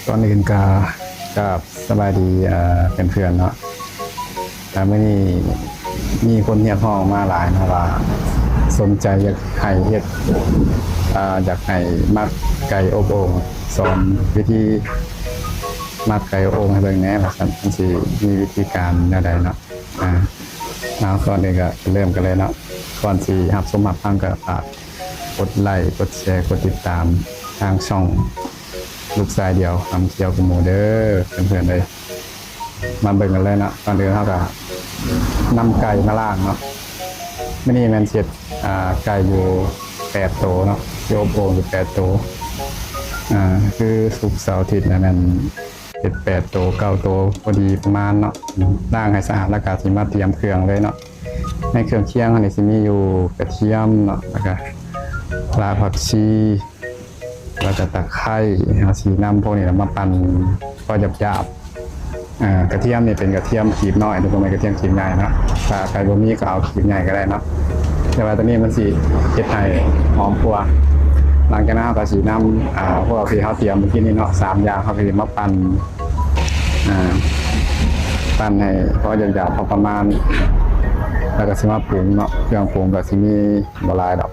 ກ່ອນອື່ນກໍ ກໍສະບາຍດີ ເອີ ເພື່ອນໆເນາະ. ອ່າ ມື້ນີ້ມີຄົນຮຽກຮ້ອງມາຫຼາຍເນາະວ່າ ສົນໃຈຢາກໃຫ້ເຮັດ ອ່າ ຢາກໃຫ້ໝັກໄກ່ອົບໂອ່ງ ສອນວິທີໝັກໄກ່ອົບໂອ່ງໃຫ້ເບິ່ງແດ່ວ່າຊັ້ນ ມັນຊິມີວິທີການແນວໃດເນາະ. ອ່າ ເອົາ ກ່ອນອື່ນກໍເລີ່ມກັນເລີຍເນາະ. ກ່ອນຊິຮັບຊົມຮັບຟັງກໍຝາກກົດໄລ ກົດແຊ ກົດຕິດຕາມທາງຊ່ອງລູກຊາຍດຽວ ຫຳຂຽວກວ່າໝູ່ເດີ ເພື່ອນໆເອີຍ. ມາເບິ່ງກັນເລີຍເນາະ. ກ່ອນອື່ນເຮົາກໍນຳໄກ່ມາລ້າງເນາະ. ມື້ນີ້ແມ່ນເຮັດ ອ່າ ໄກ່ຢູ່ແປດໂຕເນາະ ຢູ່ອົບໂອ່ງຢູ່ແປດໂຕ. ອ່າ ຄືສຸກເສົາອາທິດນະແມ່ນເຮັດແປດໂຕ ເກົ້າໂຕ ພໍດີປະມານເນາະ. ອືມ ລ້າງໃຫ້ສະອາດແລ້ວກໍຊິມາຕຽມເຄື່ອງເລີຍເນາະ. ໃນເຄື່ອງຄຽງເຮົານີ້ຊິມີຢູ່ກະທຽມເນາະ ແລ້ວກໍລາກຜັກຊີ ແລ້ວກໍຕະໄຄ. ເຮົາຊິນຳພວກນີ້ແຫຼະມາປັ່ນພໍຫຍາບໆ. ອ່າ ກະທຽມນີ້ເປັນກະທຽມກີບນ້ອຍ ບໍ່ແມ່ນກະທຽມກີບໃຫຍ່ເນາະ. ຖ້າໃຜບໍ່ມີກໍເອົາກີບໃຫຍ່ກໍໄດ້ເນາະ ແຕ່ວ່າຕົວນີ້ມັນຊິເຮັດໃຫ້ຫອມກວ່າ. ຫຼັງຈາກນັ້ນເຮົາກໍຊິນຳ ອ່າ ພວກທີ່ເຮົາຕຽມເມື່ອກີ້ນີ້ເນາະ ສາມຢ່າງ ເຮົາກໍຊິມາປັ່ນ ອ່າ ປັ່ນໃຫ້ພໍຫຍາບໆ ພໍປະມານ ແລ້ວກໍຊິມາປຸງເນາະ. ເຄື່ອງປຸງກໍຊິມີບໍ່ຫຼາຍດອກ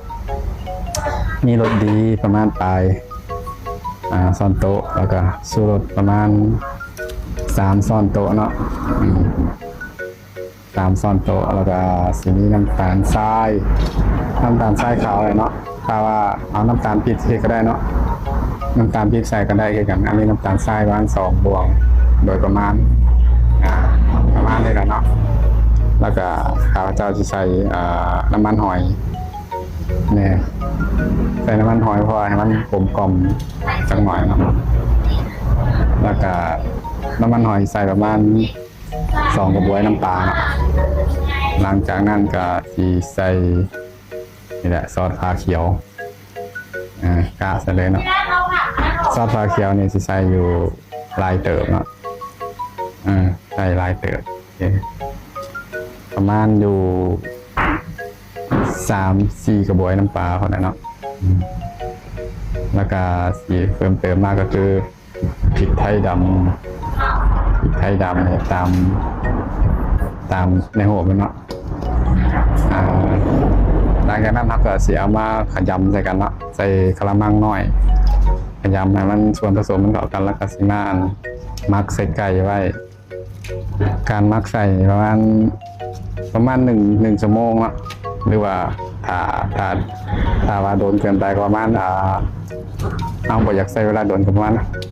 ມີລົດດີປະມານປາຍ ອ່າ ຊ້ອນໂຕະ ແລ້ວກໍຊູລົດປະມານສາມຊ້ອນໂຕະເນາະ. ອືມ ສາມຊ້ອນໂຕະ ແລ້ວກໍຊິມີນ້ຳຕານຊາຍ ນ້ຳຕານຊາຍຂາວແຫຼະເນາະ. ຖ້າວ່າເອົານ້ຳຕານປີບໃສ່ກໍໄດ້ເນາະ ນ້ຳຕານປີບໃສ່ກໍໄດ້ຄືກັນ. ອັນນີ້ນ້ຳຕານຊາຍປະມານສອງບ່ວງໂດຍປະມານ ອ່າ ປະມານນີ້ແຫຼະເນາະ. ແລ້ວກໍຂ້າພະເຈົ້າຊິໃສ່ ອ່າ ນ້ຳມັນຫອຍແດ່ ໃສ່ນ້ຳມັນຫອຍເພື່ອໃຫ້ມັນກົມກ່ອມຈັກໜ້ອຍເນາະ. ແລ້ວກໍນ້ຳມັນຫອຍໃສ່ປະມານ ສອງກະບວຍນ້ຳປາເນາະ. ຫຼັງຈາກນັ້ນກໍຊິໃສ່ ນີ້ແຫຼະ ຊອດຝາຂຽວ ອ່າ ກະໃສ່ເລີຍເນາະ. ຊອດຝາຂຽວນີ້ຊິໃສ່ຢູ່ຫຼາຍເຕີບເນາະ ເອີ ໃສ່ຫຼາຍເຕີບ ໂອເຄ ປະມານຢູ່ສາມສີ່ກະບວຍນ້ຳປາພຸ້ນແຫຼະເນາະ. ອືມ ແລ້ວກໍຊິເພີ່ມເຕີມມາກໍຄື ພິກໄທດຳ ພິກໄທດຳນີ້ຕາມ ຕາມໃນຮູບແມ່ນເນາະ. ອ່າ ຫຼັງຈາກນັ້ນເຮົາກໍຊິເອົາມາຂະຫຍຳໃສ່ກັນເນາະ ໃສ່ກະລະມັງນ້ອຍ ຂະຫຍຳໃຫ້ມັນສ່ວນປະສົມມັນເຂົ້າກັນ ແລ້ວກໍຊິມາໝັກໃສ່ໄກ່ໄວ້. ການໝັກໃສ່ປະມານ ປະມານໜຶ່ງ ໜຶ່ງຊົ່ວໂມງເນາະ ຫຼືວ່າຖ້າ ຖ້າ ຖ້າວ່າດົນເກີນໄປກໍປະມານ ອ່າ ເຮົາບໍ່ຢາກໃຊ້ເວລາດົນກໍປະມານ